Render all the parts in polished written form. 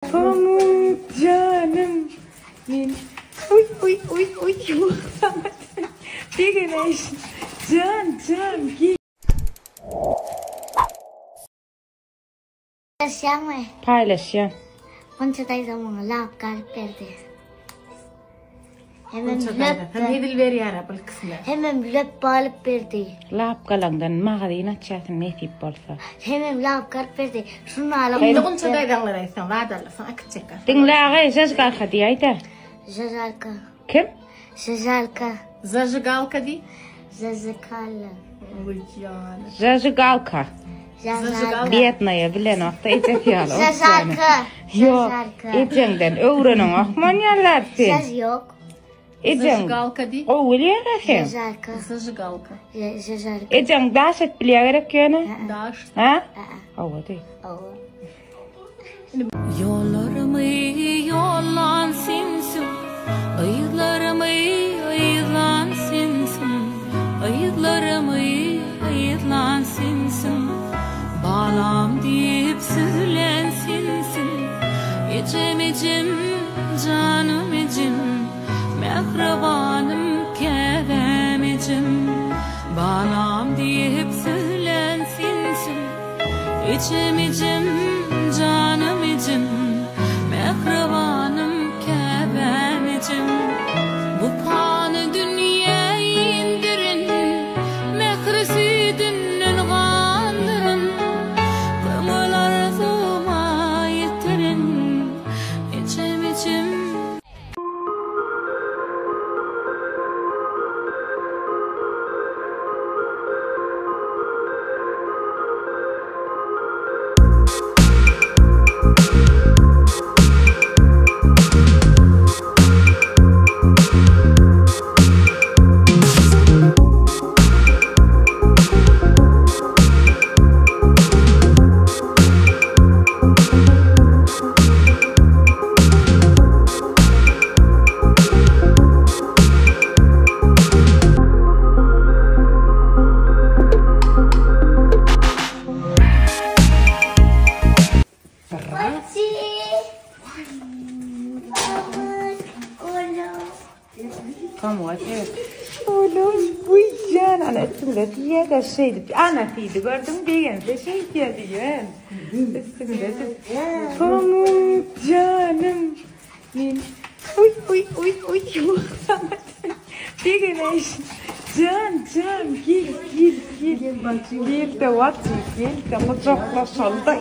Pamuk janym men uý uý uý uý saňa begenäýşin jan jan gel. Paýlaşýaňmy? Paýlaşýan. Gunça daýza maňa lap galyp berdi. Hemem Gunça daýza löp sen hezil berýär-ä bilkisine. Hemem löp alyp berdi. Lap galaňdan magazin açýasyn nesip bolsa. Hemem lap galyp berdi. Şuny alyp. Indi Gunça daýzaňlara aýtsaň zat alyrsyň äkitjek. Diňle agay žažgalka diýäýdä. Žažalka. Kim? Žažalka. Zažigalka diý. Zažikala. Žažigalka. Zažigalka. Biednaýa bilenokda ejesi ýaly. Zažalka. Ýok. Ejeňden öwreniňok monýalar sen. Zaj ýok. Ejeň Zažigalka diý. gowy bilýär-ä sen. Zažalka. Zažigalka. Zažalka. Ejeň daş et bilýär gerek ýöne. Daş. Ha? Hawa diý. Hawa. Ýollarymy ýollan sensiň, Yzlarymy yzlan sensiň, Yzlarymy yzlan sensiň, Balam diýip süzlen sensiň, Ejem ejem janym ejem, Mähribanym käbäm ejem, Balam diýip süzlen sensiň. Ejem ejem janym ejem Mähribanym käbäm ejem Bu pany dünýä indiren Mähri süýdünden gandyran Köňül arzuwma ýetiren Ejem ejem. Oğlum bu jan ana üstümde diýýär-de şeýdip anasy gördüň begense şeýdýär diýen. Üstümde Pamuk janym men uý uý uý uý saňa begenäýşin jan jan gel gel gel gel-de watjy gel-de gujaklaşaly-da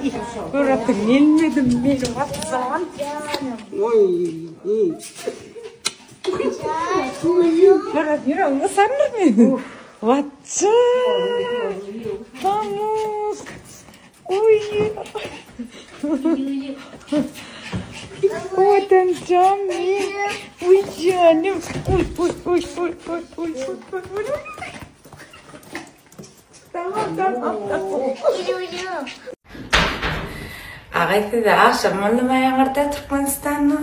göresiň gelmedim men watjan. Oý. Biraz ýüregim gysandyr meniň. Watja! Pamuk! Oý! Owadan jan men. Oý janym. Oý oý oý oý oý oý oý oý. Tamam tamam tamam. Agay size agşam boldumy aýaňyrda Türkmenistanda?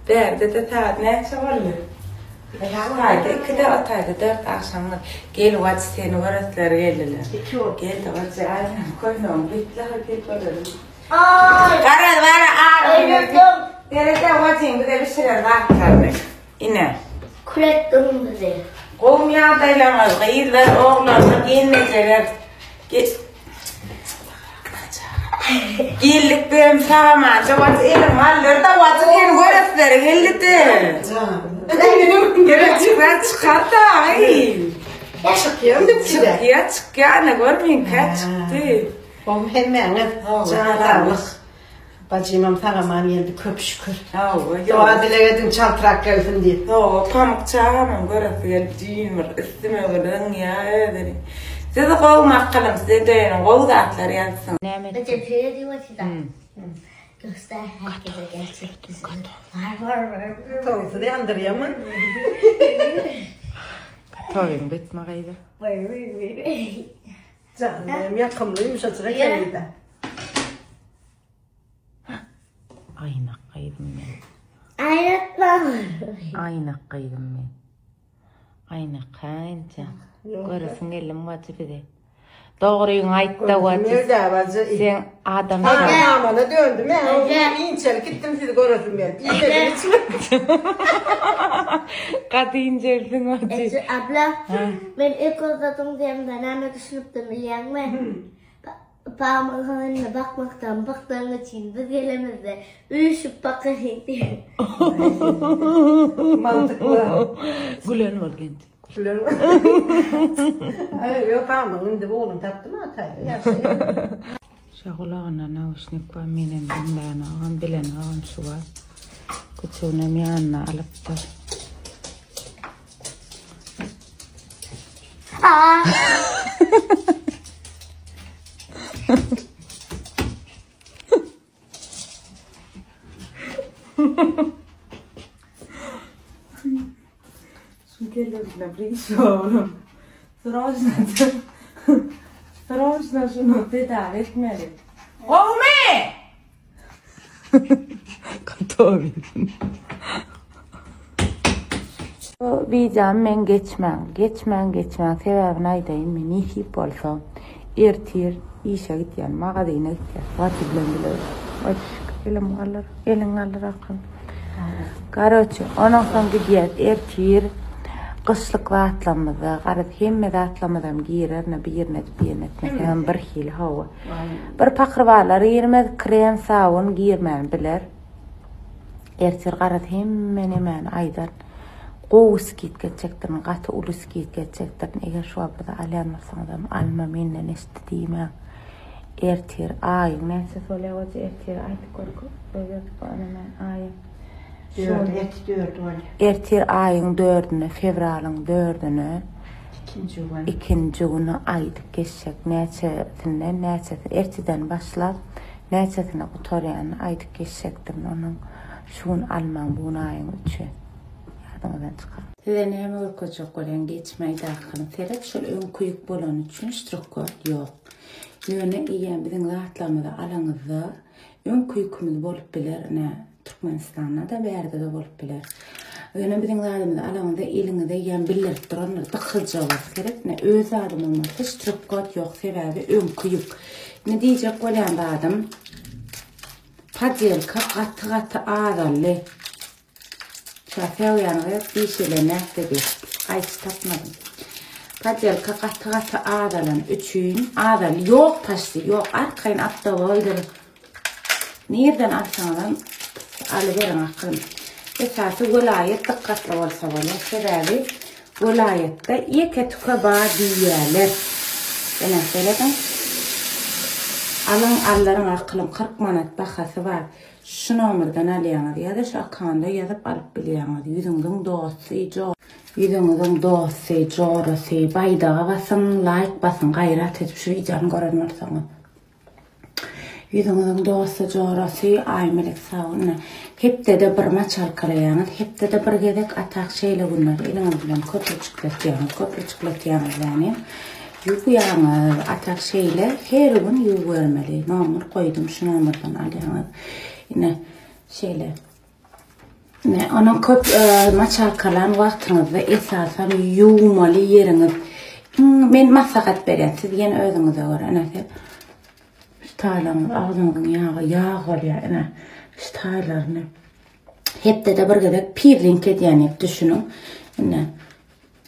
Bärde-de sagat näçe boldy? Taýda ikide, o taýda dört agşam boldy. Gel wajy seni göresler geldiler. Geldi wajy aý sen köýnegiň bitli ha gel görelim. Garaz bara agam. Serede wajyň bize bişiren zatlaryny. Ine. Kül etdiň bizi. Gowmy ýagdaýlaryňyz gyzlar, oglanlar, gelnejeler. Geldik bizem sagamanja wajy eliň galdyrda wajy seni göresleri geldide. Gerek çykar çykar-da aý. Çykýan Çykýa çykýa ana gör meňkä çykdy. Gowy hemmäňiz. Jan saglyk. Bajymam sag-aman geldi köp şükür. Hawa, Doga dileg ediň çaltrak gelsin diýip. Hawa, Pamyk çagamam göresi gelip düýn bir üstüme bir zyňýa özüni. Siz gowy makalym size döýeniň gowy zatlar ýazsyn. Näme etsin? Göster herkese gerçek yüzünü. Var var var. Towsuz ýandyrýarmy? Toýuň bitme gyzy. Var var var. Janym ýakymly ýumşajyk eken-dä. Aýnak gyzym men. Aýratma. Aýnak gyzym men. Aýnak haýynça. Göresiň geldim wajy bizi. Dogryňy aýtda wajy. Sen adam Samana döndüm he. Inçelik gitdim sizi göresim geldi. Iýmedim içmedim. Gaty incelsiň wajy. Eje abla men ilk uzadyň diýemde näme düşünipdim bilýäňmi? Pamygyň eline bakmakdan bykdygyň üçin biz gelemizde üýşüp bakalyň diýip. Mantykly. Gülen bol genç. Gülen bol. Aý, ýok, pamygyň indi ogluny tapdym ataýda ýagşy. Şo gulagynda nauşnik bar, menem diňlänogam, bilenogam şu wagt. Küçüginem ýanyna alypdyr. Şu kellesine bir iş oğlum. Sroçna, sroçna şunu tedavi etmeli. Gowmy? Gotowy. Bu wideony men geçmäň, geçmäň, geçmäň. Sebäbini aýdaýynmy? Nesip bolsa, ertir işe gitýän, magazyna gitýän. Wati bilen bile. Wati elim galar, eliň galar akyn. Garoçe, ondan soň gidýäs ertir. Gyşlyk zatlarymyzda, garaz hemme zatlarymyzam girer, ne birini edip birini etmesegem bir hili hawa. Bir pakyrbalar girmez, krem, sabun girmän biler. Ertir garaz hemme nemäni aýdar. Gowy skidka etjekdirin, gaty uly skidka etjekdirin. Eger şu wagt bizi alýan bolsaňyzam alma menden eşitdi diýmäň. Ertir aýyň näçesi bolýar goja ertir aýdyp görküp. Aýyň. Dördi, ertir dördi bolýar. Ertir aýyň dördüne, fewralyň dördüne. Ikinji gün. Ikinji güni aýdyp geçjek näçesinden näçesi ertiden başlap näçesine gutarýanyny aýdyp geçjekdirin onuň şu gün almaň bu gün aýyň üçi ýadyňyzdan çykar. Size näme görkezjek bolýan geçmäýdi ahyry seret şol öňki ýük bolany üçin ştrih kod ýok ýöne eýýäm biziň zatlarymyzy alaňyzda Öňki ýükümiz bolup biler, ine, Türkmenistanda-da, bärde-de bolup biler. Ýöne biziň zadymyzy alaňyzda eliňize eýýäm bildirip durandyr, dykyzja bolsa gerek. Ine, öz zadymyz bolsa ştrih-kod ýok, sebäbi öňki ýük. Indi diýjek bolýan zadym, podelka gaty-gaty azaldy. Şäsewýanyňyz dişele nätdi diýip, gaýçy tapmadym. Podelka gaty-gaty azalan üçin, azal ýok paşti, ýok, arkaýyn aptowoýdyr. Nirden alsaňyzam alyberiň akylym. Esasy welaýat dykgatly bolsa bolýar, sebäbi welaýatda ýeke tüke bar diýýärler. Ene, serediň. Alyň, allaryň akylym, 40 manat bahasy bar. Şu nomerden alýaňyz ýa-da şu akkaunda ýazyp alyp bilýäňiz. Ýüzüňiziň dosty, jo. Ýüzüňiziň dosty, jorasy, baýdaga basyň, laýk basyň, gaýrat edip şu wideony gören bolsaňyz. Ýüzüňiziň dosty, jorasy, Aýmelek sag ine. Hepdede bir maçalkalaýaňyz, hepdede bir gezek atak şeýle günler eliňiz bilen köpürjikletýäňiz, köpürjikletýäňiz ýagny. Ýuwýaňyz, a tak şeýle her gün ýuwubermeli. Nomer goýdum, şu nomerden alýaňyz. Ine, şeýle. Ine, onuň köp e, maçalkalan wagtyňyzda esasan ýuwmaly ýeriňiz. Men maslahat berýän, siz ýene özüňize görä. Ine, siz şu taýlaryňyz agzyňyzyň ýagy ýag bolýar. Ine, şu taýlaryny hepdede bir gezek peeling edýän diýip düşüniň. Ine,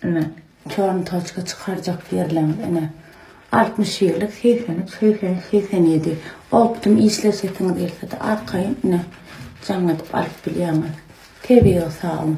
Ine, çorny toçka çykarjak ýerleňiz, ine. 60 ýyllyk 83, 83, 87. Optum işleşesiňiz gelse-de arkaýyn, ine, jaň edip alyp bilýäňiz. Tebigy sabyn.